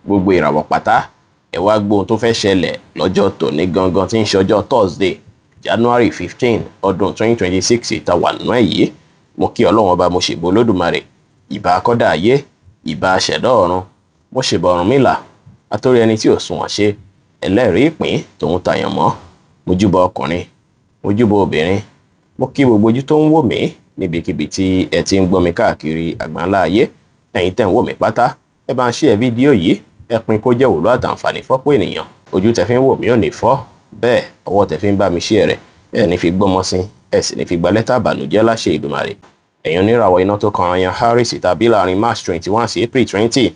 Gbogbo ìràwọ̀ pátá, ẹ wá gbóhun tó fẹ́ ṣẹlẹ̀ lọ́jọ́ tòní gangan tí ń ṣe ọjọ́ Thursday, January 15, ọdún 2026 ìta wà nínú ẹ̀ yìí. Mo kí Ọlọ́run Ọba, mo ṣèbò Olódùmarè, ìbà akọ́dá ayé, ìbà aṣẹ̀dá ọ̀run, mo ṣèbà Ọ̀rúnmìlà, atórí ẹni tí ò sunwọ̀n ṣe, ẹlẹ́rìí ìpín tòun tàyàn mọ́. Mo júbà ọkùnrin, mo júbà obìnrin, mo kí gbogbo ojú tó ń wò mí níbikíbi tí ẹ ti ń gbọ́ mi káàkiri àgbáńlá ayé. Ẹ̀yin tẹ́ ń wò mí pátá, ẹ bá ń share fídíò yìí, ẹ pín kó jẹ́ òwúlò àtàǹfààní fọ́pọ̀ ènìyàn. Ojú tẹ́ fi ń wò mí ò ní fọ́, bẹ́ẹ̀ ọwọ́ tẹ́ fi ń bá mi share rẹ̀, ẹ ní fi gbọ́mọ sí, ẹ sì ní fi gba lẹ́tà àbànújẹ́ láṣẹ Èdùmàrè. Ẹ̀yin oníràwọ̀ iná tó kan ayan Aries tàbí láàrin March 21 sí April 20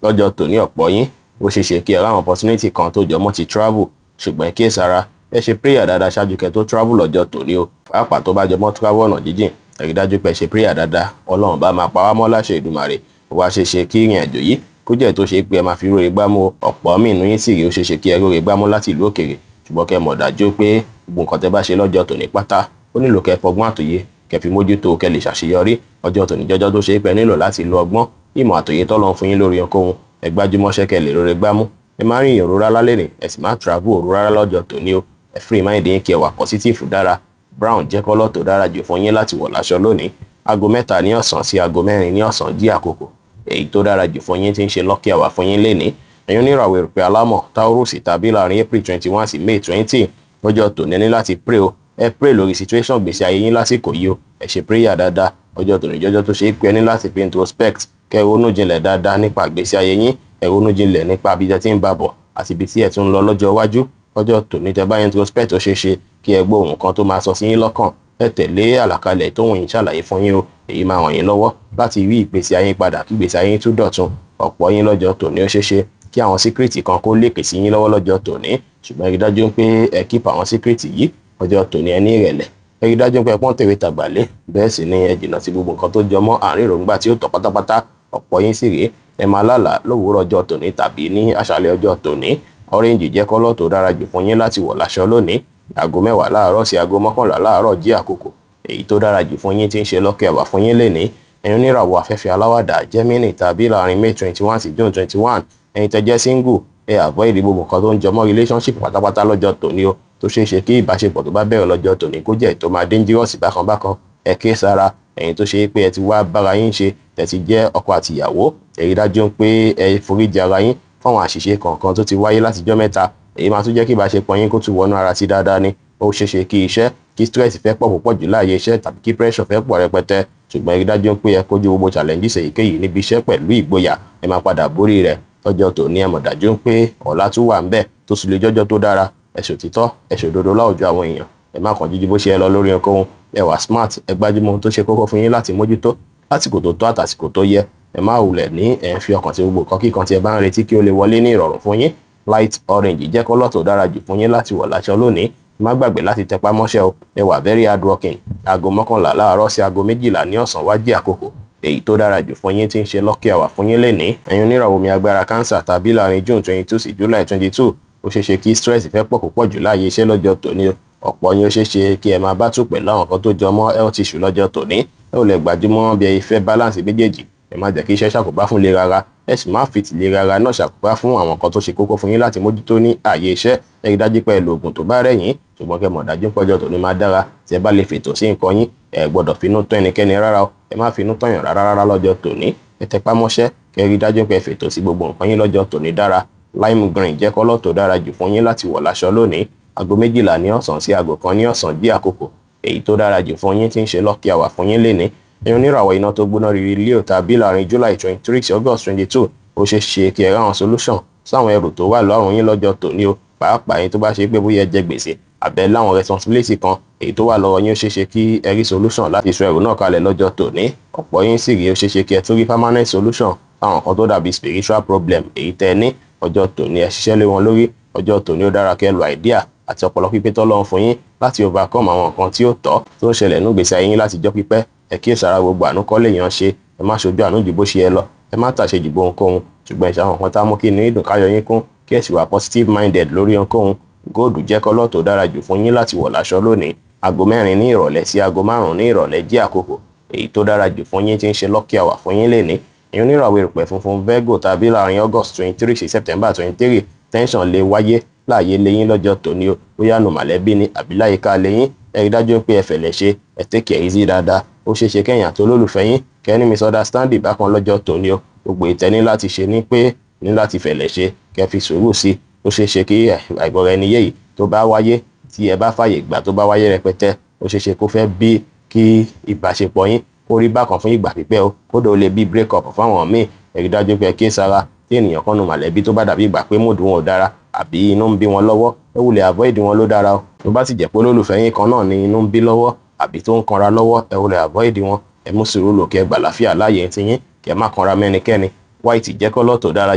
lọ́jọ́ tòní, ọ̀pọ̀ yín, ó ṣeé ṣe kí ẹ ráwọn opportunity kan tó jọmọ́ ti travel, ṣùgbọ́n kí ẹ sára, ẹ ṣe prayer dáadáa ṣáájú kẹ́ tó travel lọ́jọ́ tòní o. Pàápàá tó bá jọmọ́ travel ọ̀nà jíjìn, ẹ rí dájú pé ẹ ṣe prayer dáadáa. Ọlọ́run bá máa pa wá mọ́ láṣẹ Èdùmàrè. Wá ṣe ṣe kí ìrìn àjò yìí kó jẹ́ tó ṣe pé ẹ máa fi róore gbámú. Ọ̀pọ̀ míì nínú yín sì rí, ó ṣe ṣe kí ẹ róore gbámú láti ìlú òkèèrè, ṣùgbọ́n kẹ́ mọ̀ dájú pé gbogbo nǹkan tẹ́ bá ṣe lọ́jọ́ tòní pátá, ó nílò kẹ́ fọgbọ́n àtòyé kẹ́ fi mójútó kẹ́ lè ṣàṣeyọrí. Ọjọ́ tòní jọjọ́ tó ṣe é pé nílò láti lo ọgbọ́n, ìmọ̀ àtòyé tọ́lọ́run fún yín lórí ohunkóhun. Ẹ gbájúmọ́ṣẹ́ kẹ́ lè róore gbámú. Ẹ má rìn òru rárá lẹ́nìí, ẹ sì má travel òru rárá lọ́jọ́ tòní o. Ẹ free mind yín kí ẹ wà positive dára. Brown jẹ́ colour tó dára jù fún yín láti wọ̀ láṣọ lónìí. Aago 3 ní ọ̀sán sí aago 4 ní ọ̀sán jí àkókò èyí tó dára jù fún yín tí ń ṣe lucky hour fún yín lénìí. Ẹ̀yin oníràwọ̀ erùpẹ̀ alámọ̀ Taurus tàbí láàrin April 21 sí May 20 lọ́jọ́ tòní, ní láti pray o. Ẹ pray lórí situation gbèsè ayé yín lásìkò yìí o. Ẹ ṣe prayer dáadáa. Ọjọ́ tòní jọjọ́ tó ṣe é pé ẹ ní láti fi introspect, kẹ́ ronú jinlẹ̀ dáadáa nípa ìgbésí ayé yín. Ẹ ronú jinlẹ̀ nípa ibi tẹ́ ti ń bá bọ̀ àti ibi tí ẹ tún ń lọ lọ́jọ́ iwájú. Ọjọ́ tòní, tẹ́ bá introspect, ó ṣeé ṣe kí ẹ gbọ́ ohùn kan tó máa sọ sí yín lọ́kàn. Ẹ tẹ̀lé àlàkalẹ̀ tóhùn yín ṣàlàyé fún yín o. Èyí máa ràn yín lọ́wọ́ láti rí ìgbésí ayé padà, kí ìgbésí ayé yín tún dọ̀tun. Ọ̀pọ̀ yín lọ́jọ́ tòní, ó ṣeé ṣe kí àwọn secret kan kó lékè sí yín lọ́wọ́ lọ́jọ́ tòní, ṣùgbọ́n ẹ rí dájú pé ẹ keep àwọn secret yìí. Ọjọ́ tòní, ẹ ní ìrẹ̀lẹ̀, ẹ rí dájú pé ẹ pọ́n tèrè tàgbà lé, bẹ́ẹ̀ sì ni ẹ jìnnà sí gbogbo nǹkan tó jọ mọ́ àárín èròǹgbà tí ó tọ́ pátápátá. Ọ̀pọ̀ yín sì rèé, ẹ máa lálàá lówùúrọ̀ ọjọ́ tòní tàbí ní àṣálẹ́ ọjọ́ tòní. Orange jẹ́ colour tó dára jù fún yín láti wọ̀ láṣọ lónìí. Aago 10 láàárọ̀ sí aago 11 láàárọ̀ jí àkókò èyí tó dára jù fún yín tí ń ṣe lucky hour fún yín lénìí. Ẹ̀yin oníràwọ̀ afẹ́fẹ́ aláwàdà Gemini tàbí láàrin May 21 sí June 21, ẹ̀yin tẹ́ jẹ́ single, ẹ avoid gbogbo nǹkan tó ń jọmọ́ relationship pátápátá lọ́jọ́ tòní o. Tó ṣeé ṣe kí ìbáṣepọ̀ tó bá bẹ̀rẹ̀ lọ́jọ́ tòní kó jẹ́ tó máa dangerous bákan bákan. Ẹ ké sára. Ẹ̀yin tó ṣe é pé ẹ ti wá bára yín ṣe, tẹ́ ti jẹ́ ọkọ àti ìyàwó, ẹ rí dájú pé ẹ foríjì ara yín fáwọn àṣìṣe kọ̀ọ̀kan tó ti wáyé látijọ́ mẹ́ta. Èyí máa tún jẹ́ kí ìbáṣepọ̀ yín kó tún wọnú ara sí dáadáa ni. Ó ṣeé ṣe kí iṣẹ́, kí stress fẹ́ pọ̀ púpọ̀ jù láàyè iṣẹ́ tàbí kí pressure fẹ́ pọ̀ rẹpẹtẹ, ṣùgbọ́n ẹ rí dájú pé ẹ kojú gbogbo challenges èyíkéyìí níbi iṣẹ́ pẹ̀lú ìgboyà. Ẹ máa padà borí rẹ̀ lọ́jọ́ tòní. Ẹ mọ̀ dájú pé ọ̀la tún wà ńbẹ̀ tó sì lè jọ́jọ́ tó dára. Ẹ ṣòtítọ́, ẹ ṣòdodo láwùjọ àwọn èèyàn. Ẹ má kàn jíjí bó ṣe ẹ lọ lórí ohunkóhun. Ẹ wà smart, ẹ gbájúmọ́ ohun tó ṣe kókó fún yín láti mójútó lásìkò tó tọ́ àtàsìkò tó yẹ. Ẹ má wulẹ̀ ní ẹ ń fi ọkàn sí gbogbo nǹkan kíkan tí ẹ bá ń retí kí ó lè wọlé ní ìrọ̀rùn fún yín. Light orange jẹ́ colour tó dára jù fún yín láti wọ̀ láṣọ lónìí. Má gbàgbé láti tẹpá mọ́ṣẹ́ o. Ẹ wà very hard working. Aago 11 láàárọ̀ sí aago 12 ní ọ̀sán wá jí àkókò èyí tó dára jù fún yín tí ń ṣe lucky hour fún yín lénìí. Ẹ̀yin oníràwọ̀ omi agbára Cancer tàbí láàrin June 22 sí July 22, ó ṣeé ṣe kí stress fẹ́ pọ̀ púpọ̀ jù láàyè iṣẹ́ lọ́jọ́ tòní. Ọ̀pọ̀ yín, ó ṣeé ṣe kí ẹ máa bá tù pẹ̀lú àwọn kan tó jọ mọ́ health issue lọ́jọ́ tòní. Ẹ ò lè gbajúmọ̀ bí ẹ fẹ́ balance méjèèjì. Ẹ má jẹ́ kí iṣẹ́ ṣàkóbá fún ìlera ara, ẹ sì má fi tìlera ara náà ṣàkóbá fún àwọn kan tó ṣe kókó fún yín láti mójútó ní ààyè iṣẹ́. Ẹ rí dájú pé ẹ lo oògùn tó bá rẹ̀ yín, ṣùgbọ́n kẹ́ mọ̀ dájú pé ọjọ́ tòní máa dára tí ẹ bá lè fètò sí nǹkan yín. Ẹ gbọ́dọ̀ finú tán ẹnikẹ́ni rárá o. Ẹ má finú tán yàn rárá rárá lọ́jọ́ tòní. Ẹ tẹpá mọ́ṣẹ́, kẹ́ rí dájú pé ẹ fètò sí gbogbo nǹkan yín lọ́jọ́ tòní dára. Lime green jẹ́ colour tó dára jù fún yín láti wọ̀ láṣọ lónìí. Aago 12 ní ọ̀sán sí aago 1 ní ọ̀sán jí àkókò èyí tó dára jù fún yín tí ń ṣe lucky hour fún yín lénìí. Ẹ̀yin oníràwọ̀ iná tó gbóná riri Leo tàbí láàrin July 23 sí August 22, ó ṣeé ṣe kí ẹ ráwọn solution sáwọn ẹrù tó wà lọ́rùn yín lọ́jọ́ tòní o. Pàápàá yín tó bá ṣe pé bóyá ẹ jẹ gbèsè àbẹ láwọn responsibility kan èyí tó wà lọ́wọ́ yín, ó ṣeé ṣe kí ẹ rí solution láti sọ ẹrù náà kalẹ̀ lọ́jọ́ tòní. Ọ̀pọ̀ yín sì rí, ó ṣeé ṣe kí ẹ tún rí permanent solution fáwọn kan tó dàbí spiritual problem èyí tẹ́ ẹ ní ọjọ́ tòní. Ẹ ṣiṣẹ́ lé wọn lórí. Ọjọ́ tòní, ó dára kẹ́ ẹ lo idea àti ọpọlọ pípé tọ́lọ́run fún yín láti overcome àwọn nǹkan tí ó tọ́ tó ń ṣẹlẹ̀ nígbèsí ayé yín láti jọ́ pípẹ́. Ẹ kíyèsára, gbogbo àánú kọ́ lèèyàn ṣe. Ẹ má ṣojú àánú ju bó ṣe yẹ lọ, ẹ má tàṣe jù ohunkóhun, ṣùgbọ́n ẹ ṣe àwọn nǹkan tá a mú kí inú ìdùn káyọ̀ yín kún, kí ẹ sì wà positive minded lórí ohunkóhun. Gold jẹ́ colour tó dára jù fún yín láti wọ̀ láṣọ lónìí. Aago 4 ní ìrọ̀lẹ́ sí aago 5 ní ìrọ̀lẹ́ jẹ́ àkókò èyí tó dára jù fún yín tí ń ṣe lucky hour fún yín lénìí. Ìyẹn oníràwọ̀ erùpẹ̀ funfun Virgo tàbí láàrin August 23 sí September 23, tension lè wáyé láàyè lẹ́yìn lọ́jọ́ tòní o, bóyá nù mọ̀lẹ́bí ni àbí láyìíká lẹ́yìn. Ẹ rí dájú pé ẹ fẹ̀lẹ̀ ṣe, ẹ take it easy dáadáa. Ó ṣeé ṣe kẹ́yìn àti olólùfẹ́ yín kẹ́ ní misunderstanding bákan lọ́jọ́ tòní o. Gbogbo ìtẹ́ ní láti ṣe ní pé ní láti fẹ̀lẹ̀ ṣe, kẹ́ fi sùúrù sí i. Ó ṣeé ṣe kí àìgbọ́ra ẹni yé yìí tó bá wáyé, tí ẹ bá fàyè gbà tó bá wáyé rẹpẹtẹ, ó ṣeé ṣe kó fẹ́ bí kí ìbáṣepọ̀ yín kó rí bákan fún ìgbà pípẹ́ o, kódà ó lè bí break up fáwọn míì. Ẹ rí dájú pé kí sára tí ènìyàn kan nu mọ̀lẹ́bí tó bá dàbí ìgbà pé mood wọn ò dára àbí inú ń bí wọn lọ́wọ́, ẹ wulẹ̀ avoid wọn ló dára o. Tó bá sì jẹ́ pé olólùfẹ́ yín kan náà ni inú ń bí lọ́wọ́ àbí tó ń kanra lọ́wọ́, ẹ wulẹ̀ avoid wọn. Ẹ mú sùúrù lò, kí ẹ gbà láfíà láàyè ti yín, kí ẹ má kanra mẹ́nikẹ́ni. White jẹ́ colour tó dára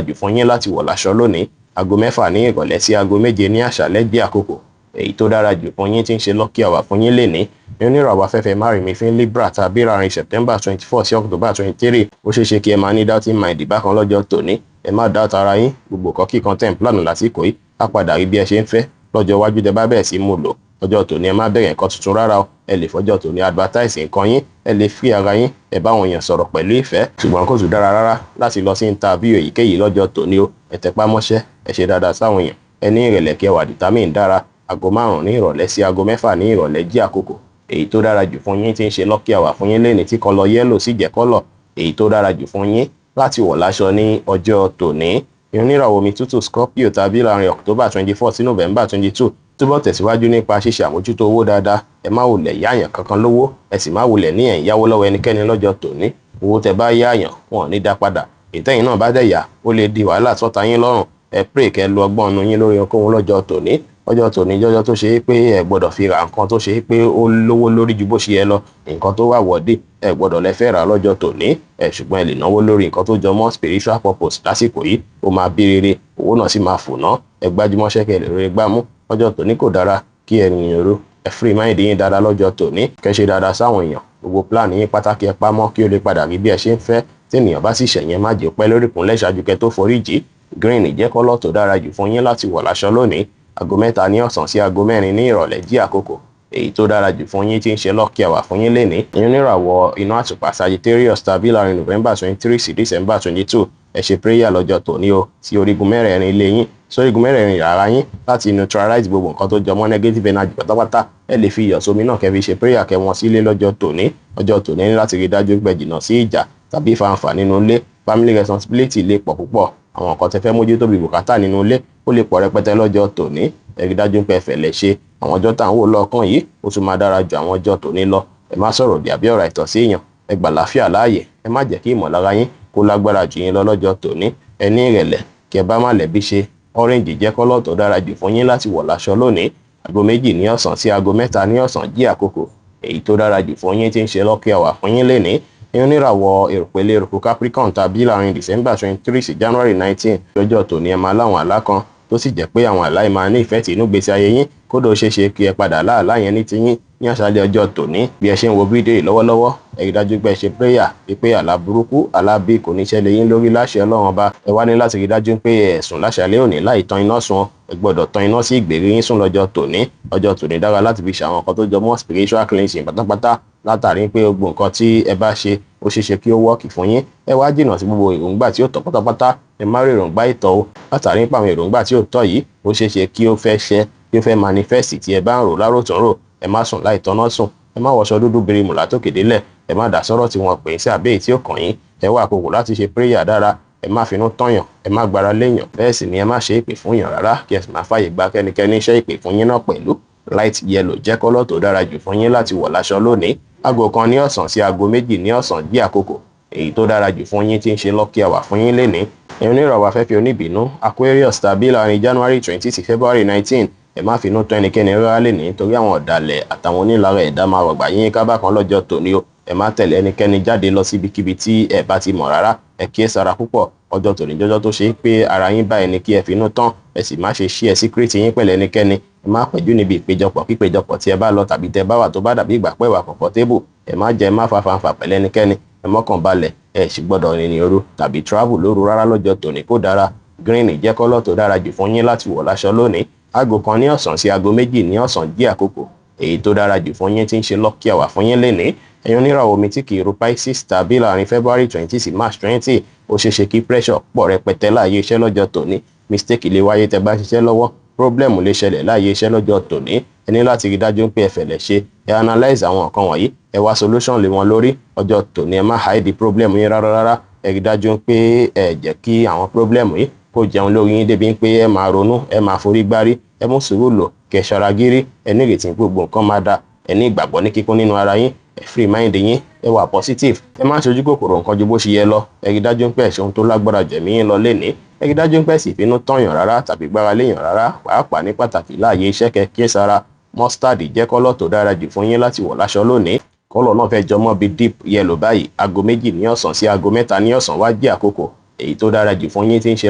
jù fún yín láti wọ̀ láṣọ lónìí. Aago 6 ní ìrọ̀lẹ́ sí aago 7 ní àṣálẹ́ jẹ́ àkókò èyí tó dára jù fún yín tí ń ṣe lucky hour fún yín lénìí. Oníràwọ̀ afẹ́fẹ́ márìnmí Libra tàbí láàrin September 24 sí October 23, ó ṣeé ṣe kí ẹ máa ní doubting mind bákan lọ́jọ́ tòní. Ẹ má doubt ara yín. Gbogbo nǹkan kíkan tẹ̀ ń plan lásìkò yìí á padà rí bí ẹ ṣe ń fẹ́ lọ́jọ́ iwájú tẹ bá bẹ̀rẹ̀ sí mú lò. Ọjọ́ tòní, ẹ má bẹ̀rẹ̀ nǹkan tuntun rárá o. Ẹ lè fọjọ́ tòní advertise nǹkan yín, ẹ lè free ara yín, ẹ bá àwọn èèyàn sọ̀rọ̀ pẹ̀lú ìfẹ́, ṣùgbọ́n kò tún dára rárá láti lọ sí interview èyíkéyìí lọ́jọ́ tòní o. Ẹ tẹpá mọ́ṣẹ́, ẹ ṣe dáadáa sáwọn èèyàn, ẹ ní ìrẹ̀lẹ̀, kí ẹ wà determined dára. Aago 5 ní ìrọ̀lẹ́ sí aago 6 ní ìrọ̀lẹ́ jẹ́ àkókò èyí tó dára jù fún yín tí ń ṣe lucky hour fún yín lénìí, tí colour yellow sì jẹ́ colour èyí tó dára jù fún yín láti wọ̀ láṣọ ní ọjọ́ tòní. Oníràwọ̀ omi tútù Scorpio tàbí láàrin October 24 sí November 22, túbọ̀ tẹ̀síwájú nípa ṣíṣe àmójútó owó dáadáa. Ẹ má wulẹ̀ yáàyàn kankan lówó, ẹ sì má wulẹ̀ ní ẹ̀ ń yáwó lọ́wọ́ ẹnikẹ́ni lọ́jọ́ tòní. Owó tẹ bá yáàyàn, wọn ò ní dá padà. Ìtẹ́yìn náà bá dẹ̀ yá, ó lè di wàhálà sọ́ta yín lọ́rùn. Ẹ pray kẹ́ lo ọgbọ́n ọ̀nù yín lórí ohunkóhun lọ́jọ́ tòní. Ọjọ́ tòní jọjọ́ tó ṣe é pé ẹ gbọ́dọ̀ fi ra nǹkan tó ṣe é pé ó lówó lórí ju bó ṣe yẹ lọ. Nǹkan tó wà wọ́dí, ẹ gbọ́dọ̀ lẹ fẹ́ rà lọ́jọ́ tòní ẹ, ṣùgbọ́n ẹ lè náwó lórí nǹkan tó jọ mọ́ spiritual purpose lásìkò yìí. Ó máa bí rere, owó náà sì máa fò ná. Ẹ gbájúmọ́ṣẹ́ kẹ́ lè rí gbámú. Lọ́jọ́ tòní, kò dára kí ẹ rìnrìn òru. Ẹ free mind yín dáadáa lọ́jọ́ tòní, kẹ́ ṣe dáadáa sáwọn èèyàn. Gbogbo plan yín pàtàkì, ẹ pamọ́ kí ó lè padà rí bí ẹ ṣe ń fẹ́. Tí ènìyàn bá sì ṣẹ̀yìn, má jẹ́ pẹ́ lórí ìkúnlẹ̀ ṣáájú kẹ́ tó forí jì. Green jẹ́ colour tó dára jù fún yín láti wọ̀ láṣọ lónìí. Aago 3 ní ọ̀sán sí aago 4 ní ìrọ̀lẹ́ jí àkókò èyí tó dára jù fún yín tí ń ṣe lucky hour fún yín lénìí. Oníràwọ̀ iná àtùpà Sagittarius tàbí láàrin November 23 sí December 22, ẹ ṣe prayer lọ́jọ́ tòní o sí orígun mẹ́rẹ̀ẹ̀rin ilé yín, sórígun mẹ́rẹ̀ẹ̀rin yàrá yín, láti neutralize gbogbo nǹkan tó jọmọ́ negative energy pátápátá. Ẹ lè fi iyọ̀ sómi náà kẹ́ fi ṣe prayer kẹ́ wọn sílé lọ́jọ́ tòní. Ọjọ́ tòní, ní láti rí dájú pé jìnnà sí ìjà tàbí fanfà nínú ilé. Family responsibility lè pọ̀ púpọ̀. Àwọn nǹkan tẹ́ fẹ́ mójútó bí bùkátà nínú ilé, ó lè pọ̀ rẹpẹtẹ lọ́jọ́ tòní. Ẹ rí dájú pé ẹ fẹ̀lẹ̀ ṣe. Àwọn ọjọ́ tá à ń wò lọ́ọ̀kan yìí, ó tún máa dára ju àwọn ọjọ́ tòní lọ. Ẹ má sọ̀rọ̀ òdì àbí ọ̀rọ̀ àìtọ́ sí èèyàn. Ẹ gbà láfíà láàyè. Ẹ má jẹ́ kí ìmọ̀lára yín kó lágbára jù yín lọ lọ́jọ́ tòní. Ẹ ní ìrẹ̀lẹ̀, kí ẹ bá má lẹ́bí ṣe. Orange jẹ́ colour tó dára jù fún yín láti wọ̀ láṣọ lónìí. Aago 2 ní ọ̀sán sí aago 3 ní ọ̀sán jí àkókò èyí tó dára jù fún yín tí ń ṣe lucky hour fún yín lénìí. Oníràwọ̀ èròpẹ̀lẹ̀ èròkù Capricorn tàbí láàrin December 23 sí January 19, lọ́jọ́ tòní, ẹ máa láwọn àlá kan tó sì jẹ́ pé àwọn àlá yìí máa ní ìfẹ́ tí inú gbèsè ayé yín. Kódà ó ṣeé ṣe kí ẹ padà láàlá yẹn ní tiyín ní àṣálẹ́ ọjọ́ tòní. Bí ẹ ṣe ń wo fídíò yìí lọ́wọ́lọ́wọ́, ẹ rí dájú pé ẹ ṣe prayer wípé àlá burúkú, àlá bí kò ní ṣẹlẹ̀ yín lórí láṣẹ Ọlọ́run Ọba. Ẹ wá ní láti rí dájú pé ẹ sùn láṣálẹ́ òní láì tan iná sùn. Ẹ gbọ́dọ̀ tan iná sí ìgbèrí yín sùn lọ́jọ́ tòní. Ọjọ́ tòní dára láti fi ṣàwọn nǹkan tó jọ mọ́ spiritual cleansing pátápátá, látàrí pé gbogbo nǹkan tí ẹ bá ṣe, ó ṣeé ṣe kí ó work fún yín. Ẹ wá jìnnà sí gbogbo èròǹgbà tí ó tọ́ pátápátá. Ẹ má rí èròǹgbà ìtọ́ o, látàrí pé àwọn èròǹgbà tí ó tọ́ yìí, ó ṣeé ṣe kí ó fẹ́ ṣẹ, kí ó fẹ́ manifest tí ẹ bá ń rò láròtúnrò. Ẹ má sùn láì tọ́ná sùn. Ẹ má wọṣọ dúdú birimù látòkè délẹ̀. Ẹ má dá sọ́rọ̀ tí wọ́n pè é sí àbẹ́ èyí tí ó kàn yín. Ẹ wá àkókò láti ṣe prayer dára. Ẹ má finú tọ̀yàn, ẹ má gbára léèyàn, bẹ́ẹ̀ sì ni ẹ má ṣe ìpè fún yàn rárá, kí ẹ sì má fàyè gba kẹ́nikẹ́ni iṣẹ́ ìpè fún yín náà pẹ̀lú. Light yellow jẹ́ colour tó dára jù fún yín láti wọ̀ láṣọ lónìí. Aago 1 ní ọ̀sán sí aago 2 ní ọ̀sán jí àkókò èyí tó dára jù fún yín tí ń ṣe lucky hour fún yín lénìí. Oníràwọ̀ afẹ́fẹ́ oníbínú Aquarius tàbí láàrin January 20 sí February 19, ẹ má finú tán ẹnikẹ́ni rárá lénìí, torí àwọn ọ̀dàlẹ̀ àtàwọn onílara ẹ̀dá máa rọ̀gbà yín kábàkan lọ́jọ́ tòní o. Ẹ má tẹ̀lé ẹnikẹ́ni jáde lọ síbikíbi tí ẹ bá ti mọ̀ rárá. Ẹ kíyèsára púpọ̀. Ọjọ́ tòní jọjọ́ tó ṣe é pé ara yín báyìí ni kí ẹ finú tán. Ẹ sì má ṣe ṣí ẹ secret yín pẹ̀lú ẹnikẹ́ni. Ẹ má pẹ̀jú níbi ìpéjọpọ̀ kípéjọpọ̀ tí ẹ bá lọ tàbí tẹ bá wà tó bá dàbí ìgbà pẹ́ wà comfortable. Ẹ má jẹ, má fa fanfà pẹ̀lú ẹnikẹ́ni. Ẹ mọ́kàn balẹ̀. Ẹ sì gbọ́dọ̀ rìnrìn òru tàbí travel lóru rárá lọ́jọ́ tòní, kó dára. Green jẹ́ colour tó dára jù fún yín láti wọ̀ láṣọ lónìí. Aago 1 ní ọ̀sán sí aago 2 ní ọ̀sán jí àkókò èyí tó dára jù fún yín tí ń ṣe lucky hour fún yín lénìí. Ẹ̀yin oníràwọ̀ omi tí kì í ru, Pisces, tàbí láàrin February 20 sí March 20, ó ṣeé ṣe kí pressure pọ̀ rẹpẹtẹ láàyè iṣẹ́ lọ́jọ́ tòní. Mistake lè wáyé tẹ́ bá ń ṣiṣẹ́ lọ́wọ́, problem lè ṣẹlẹ̀ láàyè iṣẹ́ lọ́jọ́ tòní. Ẹ ní láti rí dájú pé ẹ fẹ̀lẹ̀ ṣe, ẹ analyse àwọn nǹkan wọ̀nyí, ẹ wá solution lé wọn lórí ọjọ́ tòní. Ẹ má hide problem yín rárá rárá. Ẹ rí dájú pé ẹ jẹ́ kí àwọn problem yìí kó jẹun lórí yín débi pé ẹ máa ronú, ẹ máa forí gbárí. Ẹ mú sùúrù lò, kẹ́ ṣara gírí. Ẹ ní ìrètí gbogbo nǹkan máa da. Ẹ ní ìgbàgbọ́ ní kíkún nínú ara yín. Ẹ free mind yín, ẹ wà positive. Ẹ má ṣojú kòkòrò nǹkan ju bó ṣe yẹ lọ. Ẹ rí dájú pé ẹ ṣe ohun tó lágbára jẹ̀mí yín lọ lénìí. Ẹ rí dájú pé sì finú tọ̀yàn rárá tàbí gbára léèyàn rárá, pàápàá ní pàtàkì láàyè iṣẹ́. Kẹ́ kíyèsára. Mustard jẹ́ colour tó dára jù fún yín láti wọ̀ láṣọ lónìí. Colour náà fẹ́ jọmọ́ bíi deep yellow báyìí. Aago 2 ní ọ̀sán sí aago 3 ní ọ̀sán wá jẹ́ àkókò èyí tó dára jù fún yín, tí ń ṣe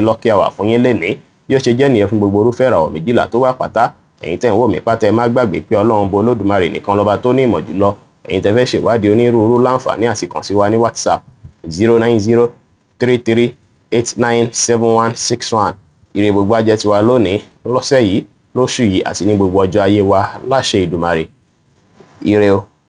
lucky hour fún yín lénìí. Bí ó ṣe jẹ́ nìyẹn fún gbogbo irúfẹ́ ìràwọ̀ 12 tó wà pátá. Ẹ̀yin tẹ́ ń wò mí pátá, ẹ má gbàgbé pé Ọlọ́run bo Olódùmarè nìkan lọ́ba tó ní ìmọ̀ jùlọ. Ẹ̀yin tẹ́ fẹ́ ṣèwádìí onírúurú, láǹfààní àti kàn sí wa ní WhatsApp, 09033897161. Ire gbogbo á jẹ́ tiwa lónìí, lọ́sẹ̀ yìí, lóṣù yìí àti ní gbogbo ọjọ́ ayé wa láṣẹ Ìdùmarè. Ire o.